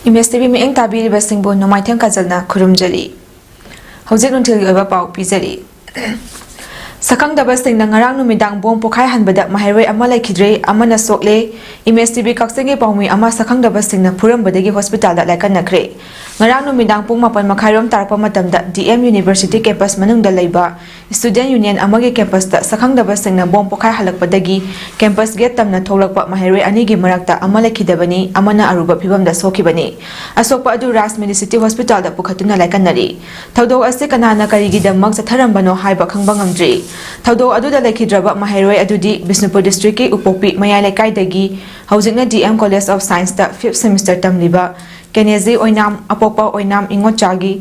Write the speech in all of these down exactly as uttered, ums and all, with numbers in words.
Image TV ꯃꯤꯠꯌꯦꯡ ꯇꯥꯕꯤꯔꯤꯕꯁꯤꯡꯕꯨ ꯅꯣꯡꯃꯥꯏꯊꯦꯝ ꯀꯥꯖꯜꯅ ꯈꯨꯔꯨꯝꯖꯔꯤ꯫ ꯍꯧꯖꯤꯛ ꯅꯨꯡꯊꯤꯜꯒꯤ ꯑꯣꯏꯕ ꯄꯥꯎ ꯄꯤꯖꯔꯤ꯫ ꯁꯛꯈꯪꯗꯕꯁꯤꯡꯅ ꯉꯔꯥꯡ ꯅꯨꯃꯤꯗꯥꯡ ꯕꯣꯝ ꯄꯣꯈꯥꯏꯍꯟꯕꯗ ꯃꯍꯩꯔꯣꯏ ꯑꯃ ꯂꯩꯈꯤꯗ꯭ꯔꯦ, ꯑꯃꯅ ꯁꯣꯛꯂꯦ꯫ ꯏꯃꯦꯖ ꯇꯤꯚꯤ ꯀꯛꯆꯤꯡꯒꯤ ꯄꯥꯎꯃꯤ ꯑꯃ ꯁꯛꯈꯪꯗꯕꯁꯤꯡꯅ ꯐꯨꯔꯝꯕꯗꯒꯤ ꯍꯣꯁꯄꯤꯇꯥꯜꯗ ꯂꯥꯏꯀꯠꯅꯈ꯭ꯔꯦ꯫ ꯉꯔꯥꯡ ꯅꯨꯃꯤꯗꯥꯡ ꯄꯨꯡ ꯃꯥꯄꯟ ꯃꯈꯥꯏꯔꯣꯝ ꯇꯥꯔꯛꯄ ꯃꯇꯝꯗ ꯗꯤ ꯑꯦꯝ ꯌꯨꯅꯤꯚꯔꯁꯤꯇꯤ ꯀꯦꯝꯄꯁ ꯃꯅꯨꯡꯗ ꯂꯩꯕ ꯁ꯭ꯇꯨꯗꯦꯟꯠ ꯌꯨꯅꯤꯌꯟ ꯑꯃꯒꯤ ꯀꯦꯝꯄꯁꯇ ꯁꯛꯈꯪꯗꯕꯁꯤꯡꯅ ꯕꯣꯝ ꯄꯣꯈꯥꯏꯍꯜꯂꯛꯄꯗꯒꯤ ꯀꯦꯝꯄꯁ ꯒꯦꯠ ꯇꯝꯅ ꯊꯣꯛꯂꯛꯄ ꯃꯍꯩꯔꯣꯏ ꯑꯅꯤꯒꯤ ꯃꯔꯛꯇ ꯑꯃ ꯂꯩꯈꯤꯗꯕꯅꯤ, ꯑꯃꯅ ꯑꯔꯨꯕ ꯐꯤꯚꯝꯗ ꯁꯣꯛꯈꯤꯕꯅꯤ꯫ ꯑꯁꯣꯛꯄ ꯑꯗꯨ ꯔꯥꯖ ꯃꯦꯗꯤꯁꯤꯇꯤ ꯍꯣꯁꯄꯤꯇꯥꯜꯗ ꯄꯨꯈꯠꯇꯨꯅ ꯂꯥꯏꯀꯠꯅꯔꯤ꯫ ꯊꯧꯗꯣꯛ ꯑꯁꯤ ꯀꯅꯥꯅ ꯀꯔꯤꯒꯤꯗꯃꯛ ꯆꯠꯊꯔꯝꯕꯅꯣ ꯍꯥꯏꯕ ꯈꯪꯕ ꯉꯝꯗ꯭ꯔꯤ꯫ ꯊꯧꯗꯣꯛ ꯑꯗꯨꯗ ꯂꯩꯈꯤꯗ꯭ꯔꯕ ꯃꯍꯩꯔꯣꯏ ꯑꯗꯨꯗꯤ ꯕꯤꯁꯅꯨꯄꯨꯔ ꯗꯤꯁꯇ꯭ꯔꯤꯛꯀꯤ ꯎꯄꯣꯛꯄꯤ ꯃꯌꯥꯏ ꯂꯩꯀꯥꯏꯗꯒꯤ, ꯍꯧꯖꯤꯛꯅ ꯗꯤ ꯑꯦꯝ ꯀꯣꯂꯦꯖ ꯑꯣꯐ ꯁꯥꯏꯟꯁꯇ ꯐꯤꯐ ꯁꯦꯃꯤꯁꯇꯔ ꯇꯝꯂꯤꯕ ꯀꯦꯅꯦꯖꯤ ꯑꯣꯏꯅꯥꯝ, ꯑꯄꯣꯛꯄ ꯑꯣꯏꯅꯥꯝ ꯏꯉꯣꯆꯥꯒꯤ,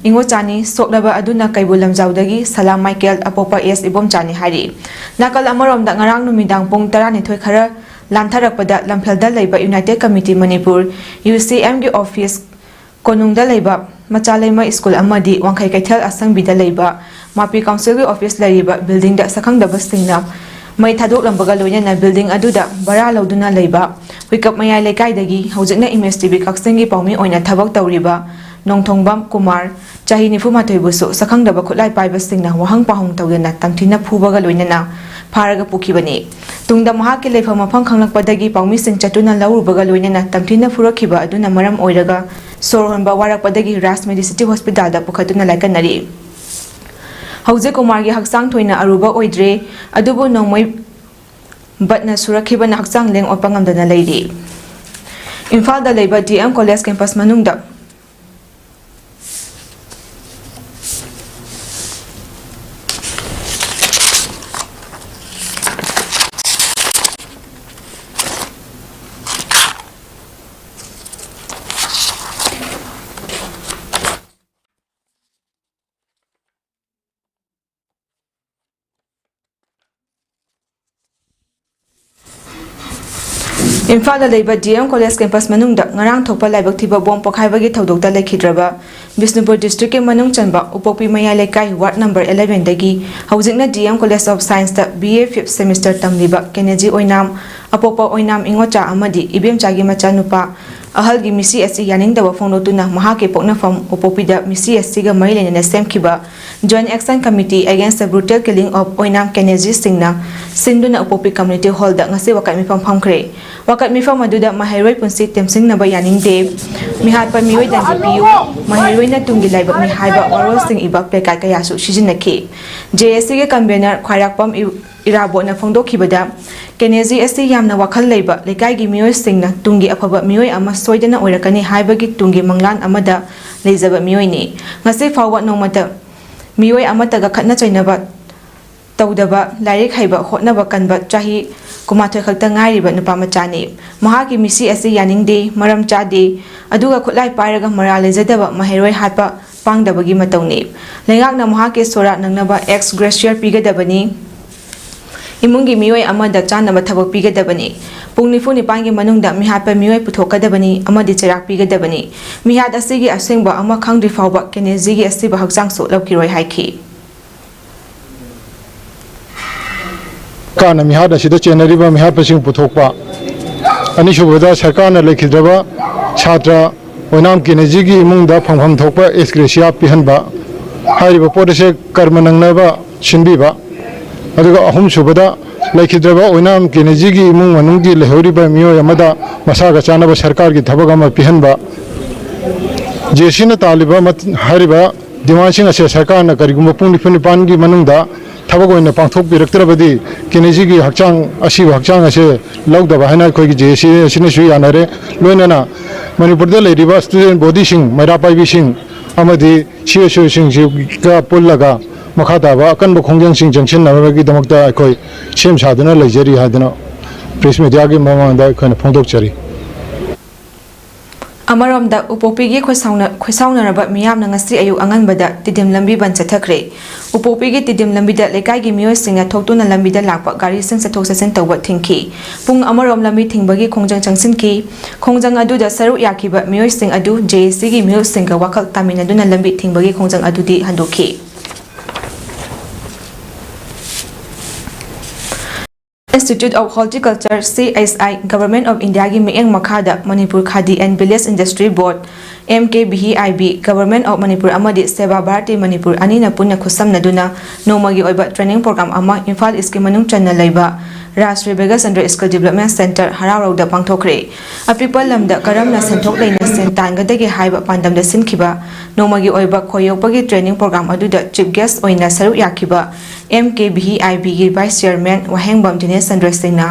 ꯏꯉꯣꯆꯥꯅꯤ꯫ ꯁꯣꯛꯂꯕ ꯑꯗꯨꯅ ꯀꯩꯕꯨꯜ ꯂꯝꯖꯥꯎꯗꯒꯤ ꯁꯂꯥꯝ ꯃꯥꯏꯀꯦꯜ, ꯑꯄꯣꯛꯄ ꯑꯦꯁ ꯏꯕꯣꯝꯆꯥꯅꯤ ꯍꯥꯏꯔꯤ꯫ ꯅꯥꯀꯜ ꯑꯃꯔꯣꯝꯗ, ꯉꯔꯥꯡ ꯅꯨꯃꯤꯗꯥꯡ ꯄꯨꯡ ꯇꯔꯥꯅꯤꯊꯣꯏ ꯈꯔ ꯂꯥꯟꯊꯔꯛꯄꯗ ꯂꯝꯐꯦꯜꯗ ꯂꯩꯕ ꯌꯨꯅꯥꯏꯇꯦꯗ ꯀꯃꯤꯇꯤ ꯃꯅꯤꯄꯨꯔ, ꯌꯨ ꯁꯤ ꯑꯦꯝꯒꯤ ꯑꯣꯐꯤꯁ ꯀꯣꯅꯨꯡꯗ ꯂꯩꯕ ꯃꯆꯥꯂꯩꯃ ꯁ꯭ꯀꯨꯜ ꯑꯃꯗꯤ ꯋꯥꯡꯈꯩ ꯀꯩꯊꯦꯜ ꯑꯁꯪꯕꯤꯗ ꯂꯩꯕ ꯃꯥꯄꯤ ꯀꯥꯎꯟꯁꯤꯜꯒꯤ ꯑꯣꯐꯤꯁ ꯂꯩꯔꯤꯕ ꯕꯤꯜꯗꯤꯡꯗ ꯁꯛꯈꯪꯗꯕꯁꯤꯡꯅ ꯃꯩ ꯊꯥꯗꯣꯛꯂꯝꯕꯒ ꯂꯣꯏꯅꯅ ꯕꯤꯜꯗꯤꯡ ꯑꯗꯨꯗ ꯚꯔꯥ ꯂꯧꯗꯨꯅ ꯂꯩꯕ ꯍꯨꯏꯀꯞ ꯃꯌꯥꯏ ꯂꯩꯀꯥꯏꯗꯒꯤ ꯍꯧꯖꯤꯛꯅ ꯏꯃꯦꯖ ꯇꯤꯚꯤ ꯀꯛꯆꯤꯡꯒꯤ ꯄꯥꯎꯃꯤ ꯑꯣꯏꯅ ꯊꯕꯛ ꯇꯧꯔꯤꯕ ꯅꯣꯡꯊꯣꯡꯕꯝ ꯀꯨꯃꯥꯔ, ꯆꯍꯤ ꯅꯤꯐꯨ ꯃꯥꯊꯣꯏꯕꯨꯁꯨ ꯁꯛꯈꯪꯗꯕ ꯈꯨꯠꯂꯥꯏ ꯄꯥꯏꯕꯁꯤꯡꯅ ꯋꯥꯍꯪ ꯄꯥꯎꯍꯪ ꯇꯧꯗꯅ ꯇꯝꯊꯤꯅ ꯐꯨꯕꯒ ꯂꯣꯏꯅꯅ ꯐꯥꯔꯒ ꯄꯨꯈꯤꯕꯅꯤ꯫ ꯇꯨꯡꯗ ꯃꯍꯥꯛꯀꯤ ꯂꯩꯐꯝ ꯃꯐꯝ ꯈꯪꯂꯛꯄꯗꯒꯤ ꯄꯥꯎꯃꯤꯁꯤꯡ ꯆꯠꯇꯨꯅ ꯂꯧꯔꯨꯕꯒ ꯂꯣꯏꯅꯅ ꯇꯝꯊꯤꯅ ꯐꯨꯔꯛꯈꯤꯕ ꯑꯗꯨꯅ ꯃꯔꯝ ꯑꯣꯏꯔꯒ ꯁꯣꯔ ꯍꯣꯟꯕ ꯋꯥꯔꯛꯄꯗꯒꯤ ꯔꯥꯖ ꯃꯦꯗꯤꯁꯤꯇꯤ ꯍꯣꯁꯄꯤꯇꯥꯜꯗ ꯄꯨꯈꯠꯇꯨꯅ ꯂꯥꯏꯀꯠꯅꯔꯤ꯫ ꯍꯧꯖꯤꯛ ꯀꯨꯃꯥꯔꯒꯤ ꯍꯛꯆꯥꯡ ꯊꯣꯏꯅ ꯑꯔꯨꯕ ꯑꯣꯏꯗ꯭ꯔꯦ, ꯑꯗꯨꯕꯨ ꯅꯣꯡꯃꯩ ꯕꯠꯅ ꯁꯨꯔꯛꯈꯤꯕꯅ ꯍꯛꯆꯥꯡ ꯂꯦꯡ ꯑꯣꯠꯄ ꯉꯝꯗꯅ ꯂꯩꯔꯤ꯫ ꯏꯝꯐꯥꯜꯗ ꯂꯩꯕ ꯗꯤ ꯑꯦꯝ ꯀꯣꯂꯦꯖ ꯀꯦꯝꯄꯁ ꯃꯅꯨꯡꯗ ꯏꯝꯐꯥꯜꯗ ꯂꯩꯕ ꯗꯤ ꯑꯦꯝ ꯀꯣꯂꯦꯖ ꯀꯦꯝꯄꯁ ꯃꯅꯨꯡꯗ ꯉꯔꯥꯡ ꯊꯣꯛꯄ ꯂꯥꯏꯕꯛ ꯊꯤꯕ ꯕꯣꯝ ꯄꯣꯈꯥꯏꯕꯒꯤ ꯊꯧꯗꯣꯛꯇ ꯂꯩꯈꯤꯗ꯭ꯔꯕ ꯕꯤꯁꯅꯨꯄꯨꯔ ꯗꯤꯁꯇ꯭ꯔꯤꯛꯀꯤ ꯃꯅꯨꯡ ꯆꯟꯕ ꯎꯄꯣꯛꯄꯤ ꯃꯌꯥꯏ ꯂꯩꯀꯥꯏ ꯋꯥꯔꯗ ꯅꯝꯕꯔ ꯑꯦꯂꯦꯚꯦꯟꯗꯒꯤ ꯍꯧꯖꯤꯛꯅ ꯗꯤ ꯑꯦꯝ ꯀꯣꯂꯦꯖ ꯑꯣꯐ ꯁꯥꯏꯟꯁꯇ ꯕꯤ ꯑꯦ ꯐꯤꯐ ꯁꯦꯃꯤꯁꯇꯔ ꯇꯝꯂꯤꯕ ꯀꯦꯅꯦꯖꯤ ꯑꯣꯏꯅꯥꯝ, ꯑꯄꯣꯛꯄ ꯑꯣꯏꯅꯥꯝ ꯏꯉꯣꯆꯥ ꯑꯃꯗꯤ ꯏꯕꯦꯝꯆꯥꯒꯤ ꯃꯆꯥꯅꯨꯄꯥ ꯑꯍꯜꯒꯤ ꯃꯤꯁꯤ ꯑꯁꯤ ꯌꯥꯅꯤꯡꯗꯕ ꯐꯣꯡꯗꯣꯛꯇꯨꯅ ꯃꯍꯥꯛꯀꯤ ꯄꯣꯛꯅꯐꯝ ꯎꯄꯣꯛꯄꯤꯗ ꯃꯤꯁꯤ ꯑꯁꯤꯒ ꯃꯔꯤ ꯂꯩꯅꯅ ꯁꯦꯝꯈꯤꯕ Joint Action Committee Against the Brutal Killing of ꯑꯣꯏꯅꯥꯝ ꯀꯦꯅꯦꯖꯤꯁꯤꯡꯅ ꯁꯤꯟꯗꯨꯅ ꯎꯄꯣꯛꯄꯤ Community Hallꯗ ꯉꯁꯤ ꯋꯥꯀꯠ ꯃꯤꯐꯝ ꯐꯝꯈ꯭ꯔꯦ꯫ ꯋꯥꯀꯠ ꯃꯤꯐꯝ ꯑꯗꯨꯗ ꯃꯍꯩꯔꯣꯏ ꯄꯨꯟꯁꯤ ꯇꯦꯝꯁꯤꯡꯅꯕ ꯌꯥꯅꯤꯡꯗꯦ, ꯃꯤꯍꯥꯠꯄ ꯃꯤꯑꯣꯏ ꯗꯟꯗꯤ ꯄꯤꯌꯨ, ꯃꯍꯩꯔꯣꯏꯅ ꯇꯨꯡꯒꯤ ꯂꯥꯏꯕꯛꯅꯤ ꯍꯥꯏꯕ ꯋꯥꯔꯣꯜꯁꯤꯡ ꯏꯕ placard ꯀꯌꯥꯁꯨ ꯁꯤꯖꯤꯟꯅꯈꯤ꯫ JACꯒꯤ convener ꯈ꯭ꯋꯥꯏꯔꯥꯛꯄꯝ ꯏ-, ꯏꯔꯥꯕꯣꯠꯅ ꯐꯣꯡꯗꯣꯛꯈꯤꯕꯗ, ꯀꯦꯅꯦꯖꯤ ꯑꯁꯤ ꯌꯥꯝꯅ ꯋꯥꯈꯜ ꯂꯩꯕ, ꯂꯩꯀꯥꯏꯒꯤ ꯃꯤꯑꯣꯏꯁꯤꯡꯅ ꯇꯨꯡꯒꯤ ꯑꯐꯕ ꯃꯤꯑꯣꯏ ꯑꯃ ꯁꯣꯏꯗꯅ ꯑꯣꯏꯔꯛꯀꯅꯤ ꯍꯥꯏꯕꯒꯤ ꯇꯨꯡꯒꯤ ꯃꯪꯂꯥꯟ ꯑꯃꯗ ꯂꯩꯖꯕ ꯃꯤꯑꯣꯏꯅꯤ꯫ ꯉꯁꯤ ꯐꯥꯎꯕ ꯅꯣꯡꯃꯇ ꯃꯤꯑꯣꯏ ꯑꯃꯠꯇꯒ ꯈꯠꯅ ꯆꯩꯅꯕ ꯇꯧꯗꯕ, ꯂꯥꯏꯔꯤꯛ ꯍꯩꯕ, ꯍꯣꯠꯅꯕ ꯀꯟꯕ, ꯆꯍꯤ ꯀꯨꯟꯃꯥꯊꯣꯏ ꯈꯛꯇ ꯉꯥꯏꯔꯤꯕ ꯅꯨꯄꯥ ꯃꯆꯥꯅꯤ꯫ ꯃꯍꯥꯛꯀꯤ ꯃꯤꯁꯤ ꯑꯁꯤ ꯌꯥꯅꯤꯡꯗꯦ, ꯃꯔꯝ ꯆꯥꯗꯦ, ꯑꯗꯨꯒ ꯈꯨꯠꯂꯥꯏ ꯄꯥꯏꯔꯒ ꯃꯔꯥꯜ ꯂꯩꯖꯗꯕ ꯃꯍꯩꯔꯣꯏ ꯍꯥꯠꯄ ꯄꯥꯡꯗꯕꯒꯤ ꯃꯇꯧꯅꯤ꯫ ꯂꯩꯉꯥꯛꯅ ꯃꯍꯥꯛꯀꯤ ꯁꯣꯔꯥꯠ ꯅꯪꯅꯕ ex gratia ꯄꯤꯒꯗꯕꯅꯤ꯫ ꯏꯃꯨꯡꯒꯤ ꯃꯤꯑꯣꯏ ꯑꯃꯗ ꯆꯥꯅꯕ ꯊꯕꯛ ꯄꯤꯒꯗꯕꯅꯤ꯫ ꯄꯨꯡ ꯅꯤꯐꯨ ꯅꯤꯄꯥꯟꯒꯤ ꯃꯅꯨꯡꯗ ꯃꯤꯍꯥꯠꯄ ꯃꯤꯑꯣꯏ ꯄꯨꯊꯣꯛꯀꯗꯕꯅꯤ ꯑꯃꯗꯤ ꯆꯩꯔꯥꯛ ꯄꯤꯒꯗꯕꯅꯤ꯫ ꯃꯤꯍꯥꯠ ꯑꯁꯤꯒꯤ ꯑꯁꯦꯡꯕ ꯑꯃ ꯈꯪꯗ꯭ꯔꯤ ꯐꯥꯎꯕ ꯀꯦꯅꯦꯖꯤꯒꯤ ꯑꯁꯤꯕ ꯍꯛꯆꯥꯡꯁꯨ ꯂꯧꯈꯤꯔꯣꯏ ꯍꯥꯏꯈꯤ꯫ ꯁꯔꯀꯥꯔꯅ ꯃꯤꯍꯥꯠ ꯑꯁꯤꯗ ꯆꯦꯟꯅꯔꯤꯕ ꯃꯤꯍꯥꯠꯄꯁꯤꯡ ꯄꯨꯊꯣꯛꯄ, ꯑꯅꯤꯁꯨꯕꯗ ꯁꯔꯀꯥꯔꯅ ꯂꯩꯈꯤꯗ꯭ꯔꯕ ꯁꯥꯇ꯭ꯔ ꯑꯣꯏꯅꯥꯝ ꯀꯦꯅꯦꯖꯤꯒꯤ ꯏꯃꯨꯡꯗ ꯐꯪꯐꯝ ꯊꯣꯛꯄ ex gratia ꯄꯤꯍꯟꯕ ꯍꯥꯏꯔꯤꯕ ꯄꯣꯠ ꯑꯁꯦ ꯀꯔꯃ ꯅꯪꯅꯕ ꯁꯤꯟꯕꯤꯕ, ꯑꯗꯨꯒ ꯑꯍꯨꯝꯁꯨꯕꯗ ꯂꯩꯈꯤꯗ꯭ꯔꯕ ꯑꯣꯏꯅꯥꯝ ꯀꯦꯅꯦꯖꯤꯒꯤ ꯏꯃꯨꯡ ꯃꯅꯨꯡꯒꯤ ꯂꯩꯍꯧꯔꯤꯕ ꯃꯤꯑꯣꯏ ꯑꯃꯗ ꯃꯁꯥꯒ ꯆꯥꯟꯅꯕ ꯁꯔꯀꯥꯔꯒꯤ ꯊꯕꯛ ꯑꯃ ꯄꯤꯍꯟꯕ꯫ JACꯅ ꯇꯥꯜꯂꯤꯕ ꯃꯠ-, ꯍꯥꯏꯔꯤꯕ demandꯁꯤꯡ ꯑꯁꯦ ꯁꯔꯀꯥꯔꯅ ꯀꯔꯤꯒꯨꯝꯕ ꯄꯨꯡ ꯅꯤꯐꯨ ꯅꯤꯄꯥꯟꯒꯤ ꯃꯅꯨꯡꯗ ꯊꯕꯛ ꯑꯣꯏꯅ ꯄꯥꯡꯊꯣꯛꯄꯤꯔꯛꯇ꯭ꯔꯕꯗꯤ ꯀꯦꯅꯦꯖꯤꯒꯤ ꯍꯛꯆꯥꯡ, ꯑꯁꯤꯕ ꯍꯛꯆꯥꯡ ꯑꯁꯦ ꯂꯧꯗꯕ ꯍꯥꯏꯅ ꯑꯩꯈꯣꯏꯒꯤ JAC ꯑꯁꯤꯅꯁꯨ ꯌꯥꯅꯔꯦ꯫ ꯂꯣꯏꯅꯅ ꯃꯅꯤꯄꯨꯔꯗ ꯂꯩꯔꯤꯕ student bodyꯁꯤꯡ, ꯃꯩꯔꯥ ꯄꯥꯏꯕꯤꯁꯤꯡ ꯑꯃꯗꯤ CSOꯁꯤꯡꯁꯤꯒ ꯄꯨꯜꯂꯒ ꯃꯈꯥ ꯇꯥꯕ ꯑꯀꯟꯕ ꯈꯣꯡꯖꯪꯁꯤꯡ ꯆꯪꯁꯤꯟꯅꯕꯒꯤꯗꯃꯛꯇ ꯑꯩꯈꯣꯏ ꯁꯦꯝ ꯁꯥꯗꯨꯅ ꯂꯩꯖꯔꯤ ꯍꯥꯏꯗꯅ press mediaꯒꯤ ꯃꯃꯥꯡꯗ ꯑꯩꯈꯣꯏꯅ ꯐꯣꯡꯗꯣꯛꯆꯔꯤ꯫ ꯑꯃꯔꯣꯝꯗ, ꯎꯄꯣꯛꯄꯤꯒꯤ ꯈꯣꯏꯁꯥꯎꯅ-, ꯈꯣꯏꯁꯥꯎꯅꯔꯕ ꯃꯤꯌꯥꯝꯅ ꯉꯁꯤ ꯑꯌꯨꯛ ꯑꯉꯟꯕꯗ ꯇꯤꯗꯤꯝ ꯂꯝꯕꯤ ꯕꯟ ꯆꯠꯊꯈ꯭ꯔꯦ꯫ ꯎꯄꯣꯛꯄꯤꯒꯤ ꯇꯤꯗꯤꯝ ꯂꯝꯕꯤꯗ ꯂꯩꯀꯥꯏꯒꯤ ꯃꯤꯑꯣꯏꯁꯤꯡꯅ ꯊꯣꯛꯇꯨꯅ ꯂꯝꯕꯤꯗ ꯂꯥꯛꯄ ꯒꯥꯔꯤꯁꯤꯡ ꯆꯠꯊꯣꯛ ꯆꯠꯁꯤꯟ ꯇꯧꯕ ꯊꯤꯡꯈꯤ꯫ ꯄꯨꯡ ꯑꯃꯔꯣꯝ ꯂꯝꯕꯤ ꯊꯤꯡꯕꯒꯤ ꯈꯣꯡꯖꯪ ꯆꯪꯁꯤꯟꯈꯤ꯫ ꯈꯣꯡꯖꯪ ꯑꯗꯨꯗ ꯁꯔꯨꯛ ꯌꯥꯈꯤꯕ ꯃꯤꯑꯣꯏꯁꯤꯡ ꯑꯗꯨ JACꯒꯤ ꯃꯤꯑꯣꯏꯁꯤꯡꯒ ꯋꯥꯈꯜ ꯇꯥꯃꯤꯟꯅꯗꯨꯅ ꯂꯝꯕꯤ ꯊꯤꯡꯕꯒꯤ ꯈꯣꯡꯖꯪ ꯑꯗꯨꯗꯤ ꯍꯟꯗꯣꯛꯈꯤ꯫ Institute of Horticulture, C H I, Government of Indiaꯒꯤ ꯃꯤꯠꯌꯦꯡ ꯃꯈꯥꯗ Manipur Khadi and Village Industry Board, M K V I B, Government of Manipur ꯑꯃꯗꯤ ꯁꯦꯕꯥ ꯚꯥꯔꯇꯤ ꯃꯅꯤꯄꯨꯔ ꯑꯅꯤꯅ ꯄꯨꯟꯅ ꯈꯨꯠꯁꯝꯅꯗꯨꯅ ꯅꯣꯡꯃꯒꯤ ꯑꯣꯏꯕ training program ꯑꯃ ꯏꯝꯐꯥꯜ ꯏꯁꯀꯤ ꯃꯅꯨꯡ ꯆꯟꯅ ꯂꯩꯕ ꯔꯥꯖ ꯔꯦꯕꯦꯒꯥ ꯆꯟꯗ꯭ꯔ ꯁ꯭ꯀꯤꯜ ꯗꯤꯕꯦꯂꯞꯃꯦꯟ ꯁꯦꯟꯇꯔ ꯍꯔꯥꯎꯔꯧꯗ ꯄꯥꯡꯊꯣꯛꯈ꯭ꯔꯦ꯫ ꯑꯄꯤꯛꯄ ꯂꯝꯗ ꯀꯔꯝꯅ ꯁꯦꯟꯊꯣꯛ ꯂꯩꯅ ꯁꯦꯟ ꯇꯥꯟꯒꯗꯒꯦ ꯍꯥꯏꯕ ꯄꯥꯟꯗꯝꯗ ꯁꯤꯟꯈꯤꯕ ꯅꯣꯡꯃꯒꯤ ꯑꯣꯏꯕ ꯈꯣꯏ ꯌꯣꯛꯄꯒꯤ training program ꯑꯗꯨꯗ chief guest ꯑꯣꯏꯅ ꯁꯔꯨꯛ ꯌꯥꯈꯤꯕ M K V I Bꯒꯤ vice chairman ꯋꯥꯍꯦꯡꯕꯝ ꯗꯤꯅꯦꯁ ꯆꯟꯗ꯭ꯔ ꯁꯤꯡꯅ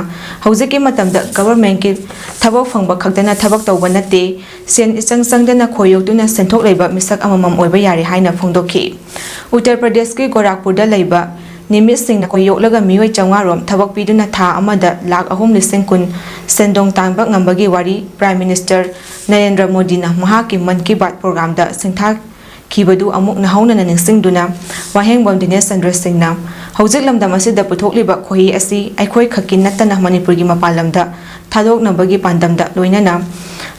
ꯍꯧꯖꯤꯛꯀꯤ ꯃꯇꯝꯗ governmentꯀꯤ ꯊꯕꯛ ꯐꯪꯕ ꯈꯛꯇꯅ ꯊꯕꯛ ꯇꯧꯕ ꯅꯠꯇꯦ, ꯁꯦꯟ ꯏꯆꯪ ꯆꯪꯗꯅ ꯈꯣꯏ ꯌꯣꯛꯇꯨꯅ ꯁꯦꯟꯊꯣꯛ ꯂꯩꯕ ꯃꯤꯁꯛ ꯑꯃꯃꯝ ꯑꯣꯏꯕ ꯌꯥꯔꯦ ꯍꯥꯏꯅ ꯐꯣꯡꯗꯣꯛꯈꯤ꯫ ꯎꯠꯇꯔ ꯄ꯭ꯔꯗꯦꯁꯀꯤ ꯒꯣꯔꯥꯈꯄꯨꯔꯗ ꯂꯩꯕ ꯅꯤꯃꯤꯠꯁꯤꯡꯅ ꯈꯣꯏ ꯌꯣꯛꯂꯒ ꯃꯤꯑꯣꯏ ꯆꯥꯝꯃꯉꯥ ꯔꯣꯝ ꯊꯕꯛ ꯄꯤꯗꯨꯅ ꯊꯥ ꯑꯃꯗ ꯂꯥꯈ ꯑꯍꯨꯝ ꯂꯤꯁꯤꯡ ꯀꯨꯟ ꯁꯦꯟꯗꯣꯡ ꯇꯥꯟꯕ ꯉꯝꯕꯒꯤ ꯋꯥꯔꯤ Prime Minister ꯅꯔꯦꯟꯗ꯭ꯔ ꯃꯣꯗꯤꯅ ꯃꯍꯥꯛꯀꯤ ꯃꯟ ꯀꯤ ꯕꯥꯠ programꯗ ꯁꯤꯡꯊꯥꯈꯤꯕꯗꯨ ꯑꯃꯨꯛ ꯅꯧꯍꯧꯅꯅ ꯅꯤꯡꯁꯤꯡꯗꯨꯅ ꯋꯥꯍꯦꯡꯕꯝ ꯗꯤꯅꯦꯁ ꯆꯟꯗ꯭ꯔ ꯁꯤꯡꯅ ꯍꯧꯖꯤꯛ ꯂꯝꯗꯝ ꯑꯁꯤꯗ ꯄꯨꯊꯣꯛꯂꯤꯕ ꯈꯣꯏꯍꯤ ꯑꯁꯤ ꯑꯩꯈꯣꯏ ꯈꯛꯀꯤ ꯅꯠꯇꯅ ꯃꯅꯤꯄꯨꯔꯒꯤ ꯃꯄꯥꯟ ꯂꯝꯗ ꯊꯥꯗꯣꯛꯅꯕꯒꯤ ꯄꯥꯟꯗꯝꯗ ꯂꯣꯏꯅꯅ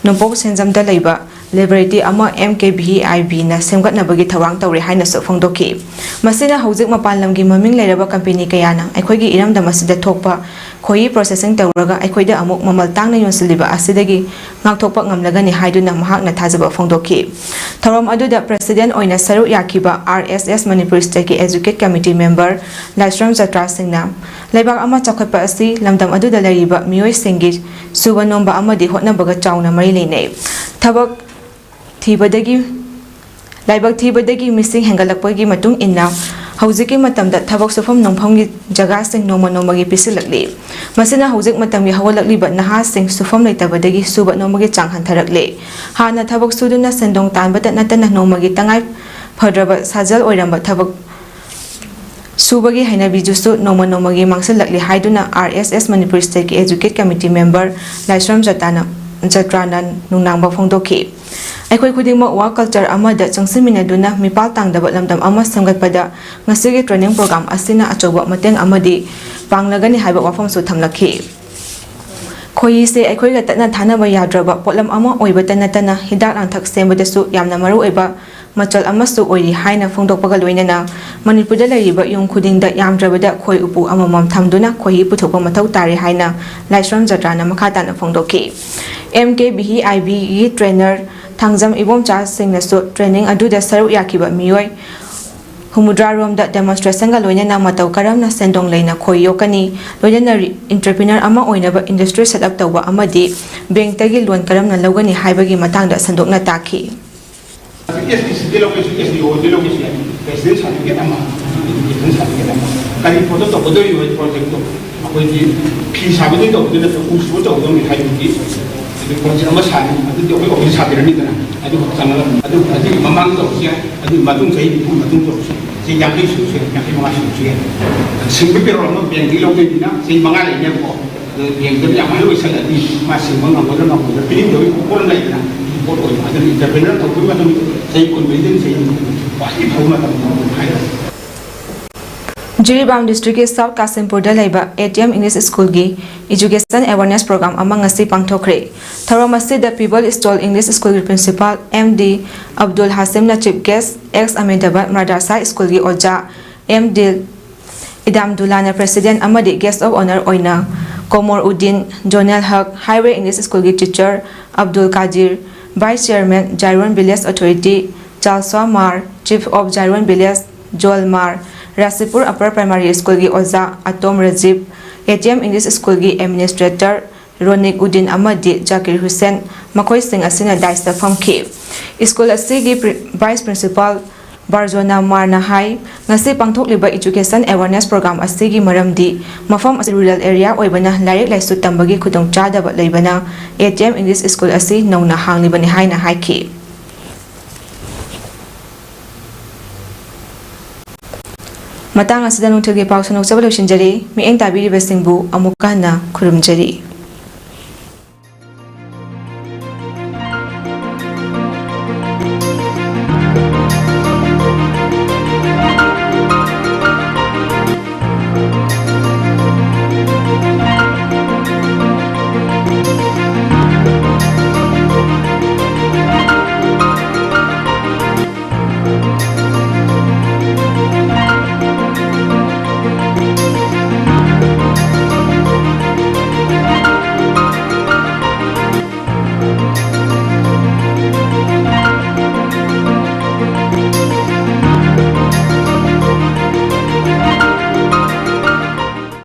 ꯅꯣꯡꯄꯣꯛ ꯁꯦꯟꯖꯝꯗ ꯂꯩꯕ laboratory ꯑꯃ M K V I Bꯅ ꯁꯦꯝꯒꯠꯅꯕꯒꯤ ꯊꯧꯔꯥꯡ ꯇꯧꯔꯦ ꯍꯥꯏꯅꯁꯨ ꯐꯣꯡꯗꯣꯛꯈꯤ꯫ ꯃꯁꯤꯅ ꯍꯧꯖꯤꯛ ꯃꯄꯥꯟ ꯂꯝꯒꯤ ꯃꯃꯤꯡ ꯂꯩꯔꯕ company ꯀꯌꯥꯅ ꯑꯩꯈꯣꯏꯒꯤ ꯏꯔꯝꯗꯝ ꯑꯁꯤꯗ ꯊꯣꯛꯄ ꯈꯣꯏꯍꯤ processing ꯇꯧꯔꯒ ꯑꯩꯈꯣꯏꯗ ꯑꯃꯨꯛ ꯃꯃꯜ ꯇꯥꯡꯅ ꯌꯣꯟꯁꯤꯜꯂꯤꯕ ꯑꯁꯤꯗꯒꯤ ꯉꯥꯛꯊꯣꯛꯄ ꯉꯝꯂꯒꯅꯤ ꯍꯥꯏꯗꯨꯅ ꯃꯍꯥꯛꯅ ꯊꯥꯖꯕ ꯐꯣꯡꯗꯣꯛꯈꯤ꯫ ꯊꯧꯔꯝ ꯑꯗꯨꯗ president ꯑꯣꯏꯅ ꯁꯔꯨꯛ ꯌꯥꯈꯤꯕ R S S Manipur Stateꯀꯤ Executive Committee member ꯂꯥꯏꯁ꯭ꯔꯝ ꯖꯇ꯭ꯔꯥ ꯁꯤꯡꯅ ꯂꯩꯕꯥꯛ ꯑꯃ ꯆꯥꯎꯈꯠꯄ ꯑꯁꯤ ꯂꯝꯗꯝ ꯑꯗꯨꯗ ꯂꯩꯔꯤꯕ ꯃꯤꯑꯣꯏꯁꯤꯡꯒꯤ ꯁꯨꯕ ꯅꯣꯝꯕ ꯑꯃꯗꯤ ꯍꯣꯠꯅꯕꯒ ꯆꯥꯎꯅ ꯃꯔꯤ ꯂꯩꯅꯩ꯫ ꯊꯕꯛ ꯊꯤꯕꯗꯒꯤ ꯂꯥꯏꯕꯛ ꯊꯤꯕꯗꯒꯤ ꯃꯤꯁꯤꯡ ꯍꯦꯟꯒꯠꯂꯛꯄꯒꯤ ꯃꯇꯨꯡ ꯏꯟꯅ ꯍꯧꯖꯤꯛꯀꯤ ꯃꯇꯝꯗ ꯊꯕꯛ ꯁꯨꯐꯝ ꯅꯣꯝꯐꯝꯒꯤ ꯖꯒꯥꯁꯤꯡ ꯅꯣꯡꯃ ꯅꯣꯡꯃꯒꯤ ꯄꯤꯁꯤꯜꯂꯛꯂꯤ꯫ ꯃꯁꯤꯅ ꯍꯧꯖꯤꯛ ꯃꯇꯝꯒꯤ ꯍꯧꯒꯠꯂꯛꯂꯤꯕ ꯅꯍꯥꯁꯤꯡ ꯁꯨꯐꯝ ꯂꯩꯇꯕꯗꯒꯤ ꯁꯨꯕ ꯅꯣꯝꯕꯒꯤ ꯆꯥꯡ ꯍꯟꯊꯔꯛꯂꯦ꯫ ꯍꯥꯟꯅ ꯊꯕꯛ ꯁꯨꯗꯨꯅ ꯁꯦꯟꯗꯣꯡ ꯇꯥꯟꯕꯇ ꯅꯠꯇꯅ ꯅꯣꯡꯃꯒꯤ ꯇꯉꯥꯏ ꯐꯗ꯭ꯔꯕ ꯁꯥꯖꯦꯜ ꯑꯣꯏꯔꯝꯕ ꯊꯕꯛ ꯁꯨꯕꯒꯤ ꯍꯩꯅꯕꯤꯗꯨꯁꯨ ꯅꯣꯡꯃ ꯅꯣꯡꯃꯒꯤ ꯃꯥꯡꯁꯤꯜꯂꯛꯂꯤ ꯍꯥꯏꯗꯨꯅ R S S Manipur Stateꯀꯤ Executive Committee member ꯂꯥꯏꯁ꯭ꯔꯝ ꯖꯇꯥꯅ, ꯖꯇ꯭ꯔꯥꯅ ꯅꯨꯡꯅꯥꯡꯕ ꯐꯣꯡꯗꯣꯛꯈꯤ꯫ ꯑꯩꯈꯣꯏ ꯈꯨꯗꯤꯡꯃꯛ work culture ꯑꯃꯗ ꯆꯪꯁꯤꯟꯃꯤꯟꯅꯗꯨꯅ ꯃꯤꯄꯥꯜ ꯇꯥꯡꯗꯕ ꯂꯝꯗꯝ ꯑꯃ ꯁꯦꯝꯒꯠꯄꯗ ꯉꯁꯤꯒꯤ training program ꯑꯁꯤꯅ ꯑꯆꯧꯕ ꯃꯇꯦꯡ ꯑꯃꯗꯤ ꯄꯥꯡꯂꯒꯅꯤ ꯍꯥꯏꯕ ꯋꯥꯐꯝꯁꯨ ꯊꯝꯂꯛꯈꯤ꯫ ꯈꯣꯏꯍꯤꯁꯦ ꯑꯩꯈꯣꯏꯒ ꯇꯠꯅ ꯊꯥꯅꯕ ꯌꯥꯗ꯭ꯔꯕ ꯄꯣꯠꯂꯝ ꯑꯃ ꯑꯣꯏꯕꯇ ꯅꯠꯇꯅ ꯍꯤꯗꯥꯛ ꯂꯥꯡꯊꯛ ꯁꯦꯝꯕꯗꯁꯨ ꯌꯥꯝꯅ ꯃꯔꯨꯑꯣꯏꯕ ꯃꯆꯜ ꯑꯃꯁꯨ ꯑꯣꯏꯔꯤ ꯍꯥꯏꯅ ꯐꯣꯡꯗꯣꯛꯄꯒ ꯂꯣꯏꯅꯅ ꯃꯅꯤꯄꯨꯔꯗ ꯂꯩꯔꯤꯕ ꯌꯨꯝ ꯈꯨꯗꯤꯡꯗ ꯌꯥꯝꯗ꯭ꯔꯕꯗ ꯈꯣꯏ ꯎꯄꯨ ꯑꯃꯃꯝ ꯊꯝꯗꯨꯅ ꯈꯣꯏꯍꯤ ꯄꯨꯊꯣꯛꯄ ꯃꯊꯧ ꯇꯥꯔꯦ ꯍꯥꯏꯅ ꯂꯥꯏꯁ꯭ꯔꯝ ꯖꯇ꯭ꯔꯥꯅ ꯃꯈꯥ ꯇꯥꯅ ꯐꯣꯡꯗꯣꯛꯈꯤ꯫ ꯑꯦꯝ ꯀꯦ ꯚꯤ ꯍꯤ ꯑꯥꯏ ꯕꯤꯒꯤ ꯇ꯭ꯔꯦꯅꯔ ꯊꯥꯡꯖꯝ ꯏꯕꯣꯝꯆꯥꯁꯤꯡꯅꯁꯨ ꯇ꯭ꯔꯦꯅꯤꯡ ꯑꯗꯨꯗ ꯁꯔꯨꯛ ꯌꯥꯈꯤꯕ ꯃꯤꯑꯣꯏ ꯍꯨꯝꯐꯨꯇꯔꯥ ꯔꯣꯝꯗ ꯗꯦꯃꯣꯟꯁꯇ꯭ꯔꯦꯁꯟꯒ ꯂꯣꯏꯅꯅ ꯃꯇꯧ ꯀꯔꯝꯅ ꯁꯦꯟꯗꯣꯡ ꯂꯩꯅ ꯈꯣꯏ ꯌꯣꯛꯀꯅꯤ, ꯂꯣꯏꯅꯅ ꯏꯟꯇꯔꯄ꯭ꯔꯤꯅꯔ ꯑꯃ ꯑꯣꯏꯅꯕ ꯏꯟꯗꯁꯇ꯭ꯔꯤ ꯁꯦꯠ ꯑꯞ ꯇꯧꯕ ꯑꯃꯗꯤ ꯕꯦꯡꯛꯇꯒꯤ ꯂꯣꯟ ꯀꯔꯝꯅ ꯂꯧꯒꯅꯤ ꯍꯥꯏꯕꯒꯤ ꯃꯇꯥꯡꯗ ꯁꯟꯗꯣꯛꯅ ꯇꯥꯛꯈꯤ꯫ ꯑꯦꯁ ꯗꯤ ꯁꯤꯗ ꯂꯧꯒꯦꯁꯨ, ꯑꯦꯁ ꯗꯤ ꯑꯣꯗ ꯂꯧꯒꯦꯁꯨ ꯌꯥꯏ꯫ ꯔꯦꯁꯤꯗꯦꯟ ꯁꯥꯔꯇꯤꯐꯤꯀꯦꯠ ꯑꯃ, ꯏꯗꯨꯀꯦꯁꯟ ꯁꯥꯔꯇꯤꯐꯤꯀꯦꯠ ꯑꯃ, ꯀꯔꯤ ꯄꯣꯠꯇ ꯇꯧꯒꯗꯧꯔꯤꯕ ꯄ꯭ꯔꯣꯖꯦꯛꯇꯣ? ꯑꯩꯈꯣꯏꯒꯤ ꯐꯤ ꯁꯥꯕꯗꯤ ꯇꯧꯕꯗꯤ ꯅꯠꯇꯦ, ꯎ ꯁꯨꯕ ꯇꯧꯒꯗꯧꯅꯤ ꯍꯥꯏꯕꯒꯤ ꯑꯗꯨ ꯄ꯭ꯔꯣꯖꯦꯛ ꯑꯃ ꯁꯥꯅꯤ, ꯑꯗꯨꯗꯤ ꯑꯩꯈꯣꯏ ꯑꯣꯐꯤꯁ ꯁꯥꯕꯤꯔꯅꯤꯗꯅ, ꯑꯗꯨ ꯆꯪꯉꯒ ꯑꯗꯨ, ꯑꯗꯨꯒꯤ ꯃꯃꯥꯡ ꯇꯧꯔꯁꯨ ꯌꯥꯏ, ꯑꯗꯨꯒꯤ ꯃꯇꯨꯡ ꯆꯍꯤ ꯅꯤꯐꯨ ꯃꯇꯨꯡ ꯇꯧꯔꯁꯨ ꯌꯥꯏ, ꯆꯍꯤ ꯌꯥꯡꯈꯩ ꯁꯨꯔꯁꯨ ꯌꯥꯏ, ꯌꯥꯡꯈꯩ ꯃꯉꯥ ꯁꯨꯔꯁꯨ ꯌꯥꯏ꯫ ꯁꯤꯡꯕ ꯄꯦꯔꯣꯜ ꯑꯃ ꯕꯦꯡꯛꯇꯒꯤ ꯂꯧꯗꯣꯏꯅꯤꯅ ꯆꯍꯤ ꯃꯉꯥ ꯂꯩꯅꯦꯕꯀꯣ꯫ ꯑꯗꯣ ꯕꯦꯡꯛꯇ ꯌꯥꯝ ꯍꯥꯏ ꯑꯣꯏꯁꯜꯂꯗꯤ ꯃꯥ ꯁꯤꯡꯕ ꯉꯝꯒꯗ꯭ꯔꯥ ꯉꯝꯃꯣꯏꯗ꯭ꯔꯥ ꯄꯤꯅꯤꯡꯗꯕꯒꯤ ꯄꯣꯠ ꯑꯃ ꯂꯩꯗꯅ, ꯄꯣꯠ ꯑꯣꯏꯕ꯫ ꯑꯗꯨꯅ ꯏꯟꯇꯔꯄ꯭ꯔꯤꯅꯔ ꯇꯧꯕꯒꯤ ꯃꯇꯝ ꯆꯍꯤ ꯀꯨꯟꯃꯔꯤꯗꯒꯤ ꯆꯍꯤ ꯈ꯭ꯋꯥꯏꯗꯒꯤ ꯐꯕ ꯃꯇꯝ ꯍꯥꯏꯇꯥꯔꯦ꯫ ꯖꯤꯔꯤꯕꯥꯝ ꯗꯤꯁꯇ꯭ꯔꯤꯛꯀꯤ ꯁꯥꯎꯠ ꯀꯥꯁꯤꯝꯄꯨꯔꯗ ꯂꯩꯕ ꯑꯦ ꯇꯤ ꯑꯦꯝ ꯏꯪꯂꯤꯁ ꯁ꯭ꯀꯨꯜꯒꯤ ꯏꯖꯨꯀꯦꯁꯟ ꯑꯦꯋꯥꯔꯅꯦꯁ ꯄ꯭ꯔꯣꯒ꯭ꯔꯥꯝ ꯑꯃ ꯉꯁꯤ ꯄꯥꯡꯊꯣꯛꯈ꯭ꯔꯦ꯫ ꯊꯧꯔꯝ ꯑꯁꯤꯗ ꯄꯤꯕꯜ ꯁ꯭ꯇꯣꯜ ꯏꯪꯂꯤꯁ ꯁ꯭ꯀꯨꯜꯒꯤ ꯄ꯭ꯔꯤꯟꯁꯤꯄꯥꯜ ꯑꯦꯝ ꯗꯤ ꯑꯕꯗꯨꯜ ꯍꯥꯁꯤꯝꯅ chief guest, ex Ahmedabad madrasa ꯁ꯭ꯀꯨꯜꯒꯤ ꯑꯣꯖꯥ ꯑꯦꯝ ꯗꯤꯜ ꯏꯗꯥꯝꯗꯨꯂꯥꯅ ꯄ꯭ꯔꯦꯁꯤꯗꯦꯟꯠ ꯑꯃꯗꯤ ꯒꯦꯁ꯭ꯠ ꯑꯣꯐ ꯑꯣꯅꯔ ꯑꯣꯏꯅ ꯀꯣꯃꯣꯔ ꯎꯗꯤꯟ, ꯖꯣꯅꯦꯜ ꯍꯛ, ꯍꯥꯏꯋꯦ ꯏꯪꯂꯤꯁ ꯁ꯭ꯀꯨꯜꯒꯤ teacher Abdul Kadir, vice chairman Jairon village authority ꯆꯥꯜꯁ꯭ꯋꯥ ꯃꯥꯔ, ꯆꯤꯐ ꯑꯣꯐ ꯖꯥꯏꯔꯣꯟ ꯚꯤꯂꯦꯖ ꯖꯣꯜ ꯃꯥꯔ, ꯔꯥꯁꯤꯄꯨꯔ ꯑꯄꯔ ꯄ꯭ꯔꯥꯏꯃꯥꯔꯤ ꯁ꯭ꯀꯨꯜꯒꯤ ꯑꯣꯖꯥ ꯑꯇꯣꯝ ꯔꯖꯤꯕ, ꯑꯦ ꯇꯤ ꯑꯦꯝ ꯏꯪꯂꯤꯁ ꯁ꯭ꯀꯨꯜꯒꯤ ꯑꯦꯗꯃꯤꯅꯤꯁꯇ꯭ꯔꯦꯇꯔ ꯔꯣꯅꯤꯛ ꯎꯗꯤꯟ ꯑꯃꯗꯤ ꯖꯥꯀꯤꯔ ꯍꯨꯁꯦꯟ, ꯃꯈꯣꯏꯁꯤꯡ ꯑꯁꯤꯅ ꯗꯥꯏꯁꯇ ꯐꯝꯈꯤ꯫ ꯁ꯭ꯀꯨꯜ ꯑꯁꯤꯒꯤ ꯄ꯭ꯔꯤ-, ꯚꯥꯏꯁ ꯄ꯭ꯔꯤꯟꯁꯤꯄꯥꯜ ꯕꯥꯔꯖꯣꯅꯥ ꯃꯥꯔꯅ ꯍꯥꯏ, ꯉꯁꯤ ꯄꯥꯡꯊꯣꯛꯂꯤꯕ ꯏꯖꯨꯀꯦꯁꯟ ꯑꯦꯋꯥꯔꯅꯦꯁ ꯄ꯭ꯔꯣꯒ꯭ꯔꯥꯝ ꯑꯁꯤꯒꯤ ꯃꯔꯝꯗꯤ ꯃꯐꯝ ꯑꯁꯤ ꯔꯨꯔꯦꯜ ꯑꯦꯔꯤꯌꯥ ꯑꯣꯏꯕꯅ ꯂꯥꯏꯔꯤꯛ ꯂꯥꯏꯁꯨ ꯇꯝꯕꯒꯤ ꯈꯨꯗꯣꯡꯆꯥꯗꯕ ꯂꯩꯕꯅ ꯑꯦ ꯇꯤ ꯑꯦꯝ ꯏꯪꯂꯤꯁ ꯁ꯭ꯀꯨꯜ ꯑꯁꯤ ꯅꯧꯅ ꯍꯥꯡꯂꯤꯕꯅꯤ ꯍꯥꯏꯅ ꯍꯥꯏꯈꯤ꯫ ꯃꯇꯥꯡ ꯑꯁꯤꯗ ꯅꯨꯡꯊꯤꯜꯒꯤ ꯄꯥꯎ ꯁꯟꯗꯣꯛꯆꯕ ꯂꯣꯏꯁꯤꯟꯖꯔꯤ꯫ ꯃꯤꯠꯌꯦꯡ ꯇꯥꯕꯤꯔꯤꯕꯁꯤꯡꯕꯨ ꯑꯃꯨꯛꯀ ꯍꯟꯅ ꯈꯨꯔꯨꯝꯖꯔꯤ꯫